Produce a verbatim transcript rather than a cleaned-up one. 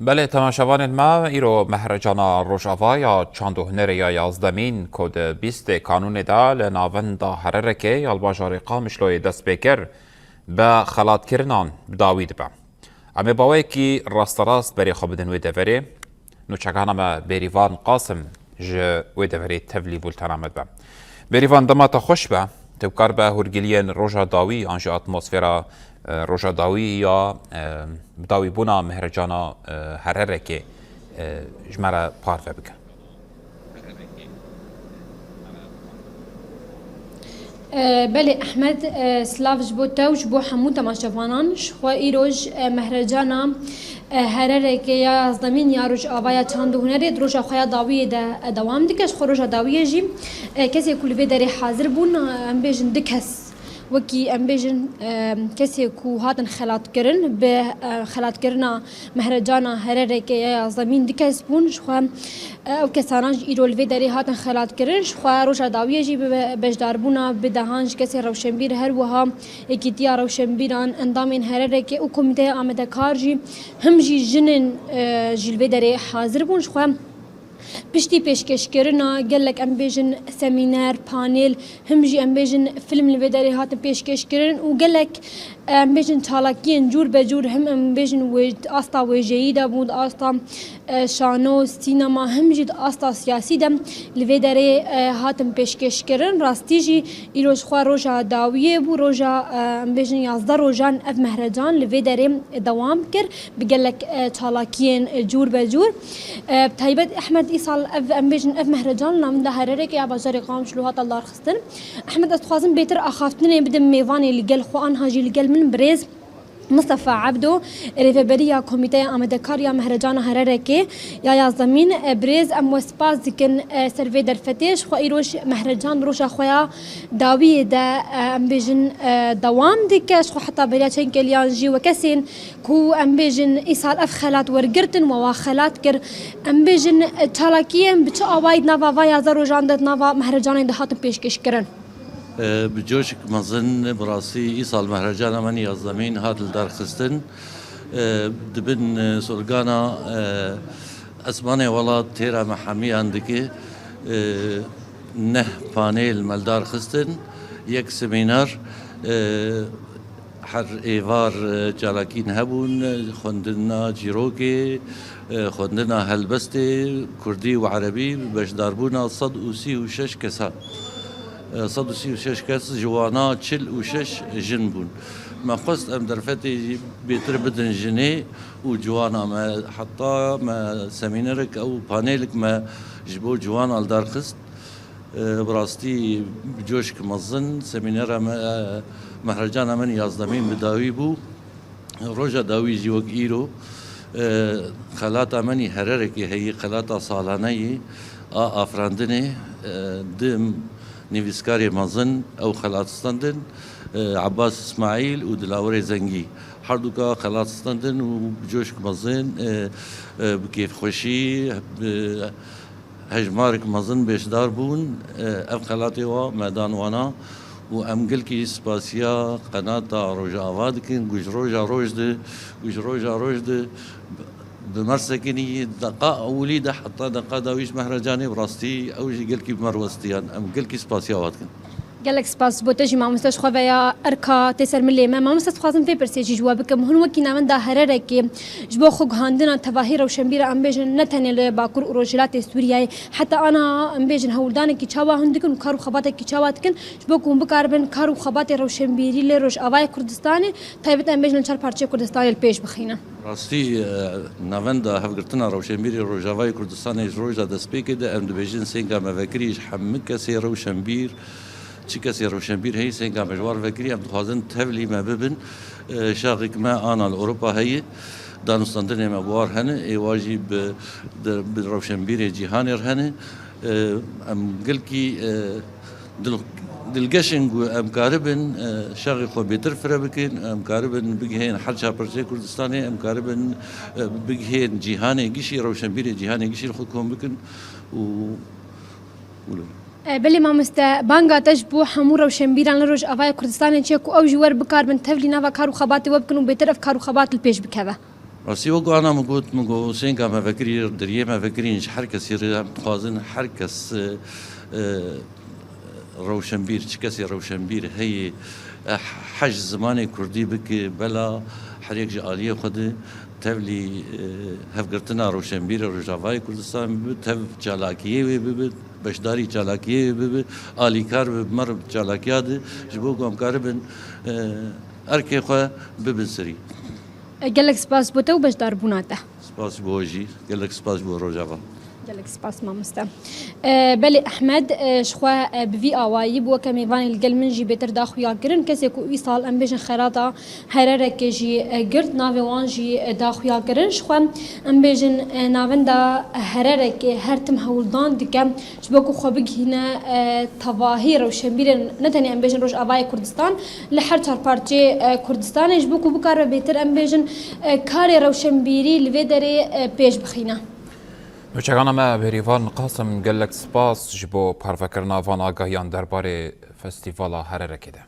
Belê, temaşevanên me, îro Mehrecana Rojava ya Çand û Hunerê ya yazdemîn ku di bîstê Kanûnê de li navenda Hererekê ya li bajarê Qamişloyê dest pê kir, bi xelatkirinan bi dawî dibe. Em ê bi awayekî rasterast berê xwe bidin wê deverê. Nûçegana me Bêrîvan Qasim ji wê deverê tevlî bultena me dibe. Bêrîvan, dema te xweş be. Tu karibe hûrgiliyên roja dawî an jî atmosfera, e, roja dawî ya, e, bi dawîbûna Mehrecana, e, Hererekê, e, ji me re parve bike. E, belê Ehmed, e, silav ji bo te û ji bo hemû temaşevanan. Ji xwe îroj, e, Mehrecana, e, Hererekê ya yazdemîn ya Rojavaya Çand û Hunerê di roja xwe ya dawiyê de, e, dewam dike. Ji xwe roja dawiyê jî, e, kesê ku li vê derê hazir bûn, e, em bêjin du kes, wekî em bêjin, e, kesê ku hatin xelatkirin, bi, e, xelatkirina Mehrecana Hererekê ya yazdemîn du kes bûn. Ji xwe, e, ew kesana jî îro li vê derê hatin xelatkirin. Ji xwe roja dawiyê jî bi be-, beşdarbûna bi dehan ji kesê rewşenbîr, her wiha Yekîtiya Rewşenbîran, endamên Hererekê û Komîteya Amadekar jî, him jî jinên, e, jî li vê derê hazir bûn. Ji xwe piştî pêşkêşkirina gelek, em bêjin, semîner, panel, him jî, em bêjin, fîlm li vê derê hatin pêşkêşkirin û gelek, em bêjin, çalakiyên cûr be cûr, him, em bêjin, wê-, asta wêjeyî de bû, di asta, e, şano, sînema, him jî di asta siyasî de li vê derê, e, hatin pêşkêşkirin. Rastî jî îro ji xwe roja dawiyê bû, roja, e, em bêjin, yazdeh rojan ev mehrecan li vê derê dewam kir. Bi gelek, e, çalakiyên, e, cûr be cûr. E, bi taybet Ehmed, îsal ev, em bêjin, ev mehrecan li navenda Hererekê ya bajarê Qamişlo hate lidarxistin. Ehmed, ez dixwazim bêtir axaftinê bidim mêvanê li gel xwe, anha jî li gel min birêz Mistefa Ebdo, rêveberiya Komîteya Amadekar ya Mehrecana Hererekê ya yazdemîn. E, birêz, em we spas dikin, e, ser vê derfetê. Ji xwe îroj mehrecan roja xwe ya dawiyê de, e, em bêjin, e, dewam dike. Ji xwe heta beriya çend keliyan jî we kesên ku, em bêjin, îsal ev xelat wergirtin, we wa xelat kir. Em bêjin, çalakiyên bi çi awayî di nava va yazdeh rojan de, di nava mehrecanê de hatin pêşkêşkirin? E, bi coşek mezin, bi rastî îsal mehrecana me yazdemîn hat lidarxistin. E, di bin, e, solgana, e, Esmanê Welat têra me hemiyan dike. E, neh panel me lidarxistin, yek semînar, e, Her êvar, e, çalakîn hebûn, e, xwendina çîrokê, e, xwendina helbestê, kurdî û erebî, bi beşdarbûna sed û sî û şeş kesan. E, sed û sî û şeş kes, ji wana çil û şeş jin bûn. Me xwest em derfetê jî bêtir bidin jinê û ciwana me, heta me semînerek ew panelek me ji bo ciwana li dar xist. E, bi rastî bi coşk mezin semînera me, e, mehrecana min yazdemîn bi dawî bû. Roja dawî jî wek îro, e, xelata min î Hererekê heyî, xelata salaneyî a afirandinê, e, di nivîskarê mezin ew xelat stendin, e, Abbas Îsmaîl û Dilawerê Zengî. Herduka xelat stendin û bi coşk mezin, e, e, bi kêfxweşî, bi hejmarek mezin beşdar bûn, e, ev xelatê wa me dan wana û em gelkî spasiya qenata Rojava dikin, ku ji roja roj de, ku ji roja roj de bi me sekinî deqa ewilî de heta deqa dawî ji mehrecanê bi rastî ew jî gelkî bi me re westiyan. Em gelkî spasiya wa dikin. Gelek spas bo te jî mamoste, ji xwe ve ya erka tê ser milê me. Mamoste, dixwazim vê pirsê jî ji we bikim. Hûn wekî navenda Hererekê ji bo xwe guhandina tevahî rewşenbîra, em bêjin, ne tenê li Bakur û Rojhilatê Sûriyeyê, heta ana, em bêjin, hewldanekî çawa hûn dikin û kar û xebatekî çawa dikin, ji bo ku hûn bikaribin kar û xebatê rewşenbîrî li Rojavayê Kurdistanê, taybet em bêjin li çar parçeyê Kurdistanê li pêş bixînin? Rastî, e, navenda hevgirtina rewşenbîrê Rojavayê Kurdistanê ji roja destpêkê de em dibêjin sênka me vekirî ji hemû kesê rewşenbîr, çi kesê rewşenbîr heyî, sênka me ji war vekirî, em dixwazin tevlî me bibin. E, şaxek me ana li Ewropa heye, danûstandinê me bi war hene, ê wa jî bi, di, bi rewşenbîrê cîhanê re hene. E, em gelkî, e, dil-, dilgeş in ku em karibin, e, şaxê xwe bêtir fire bikin, em karibin bigihên her çar parçeyê Kurdistanê, em karibin, e, bigihên cîhanê gişî, rewşenbîrê cîhanê gişî li xwe kom bikin û, û li E, belê mamoste, banga te ji bo hemû rewşenbîran li Rojavayê Kurdistanê çi ye ku ew jî wer bikaribin tevlî nava kar û xebatê we bikin û bêtir ev kar û xebat li pêş bikeve? Rastî wek ana min got, min got, Husênka me vekirî, diriyê me vekirîn ji her kesî re em dixwazin, her kes, e, e, rewşenbîr, çi kesê rewşenbîr heye, e, hej zimanê kurdî bike, bela her yek ji aliyê xwe de tevlî, e, hevgirtina rewşenbîrê Rojavayê Kurdistan bibe, tev çalakiyê wê bibe, beşdarî çalakiyê wê bibe, alîkar bibe, bi me re çalakiya de, ji bo ku em karibin, e, erkê xwe bibin serî. Gelek spas bo te û beşdarbûna te. Spas bo we jî. Gelek spas bo Rojava. Gelek spas mamoste. E, belê Ehmed, e, ji xwe, e, bi vî awayî bi weke mêvanê li gel min jî bêtir daxuya kirin. Kesê ku îsal em bêjin xerata Hererekê jî, e, girt, navê wan jî, e, daxuya kirin. Ji xwe em bêjin, e, navenda Hererekê her tim hewldan dike. Ji bo ku xwe bigihîne, e, tevahî rewşenbîrên ne tenê em bêjin Rojavayê Kurdistan, li her çar parçeyê, e, Kurdistanê, ji bo ku bikare bêtir em bêjin, e, karê rewşenbîrî li vê derê, e, pêş bixîne. Nûçegana me Bêrîvan Qasim, gelek spas ji bo parvekirina van agahiyan derbarê Festîvala Hererekê de.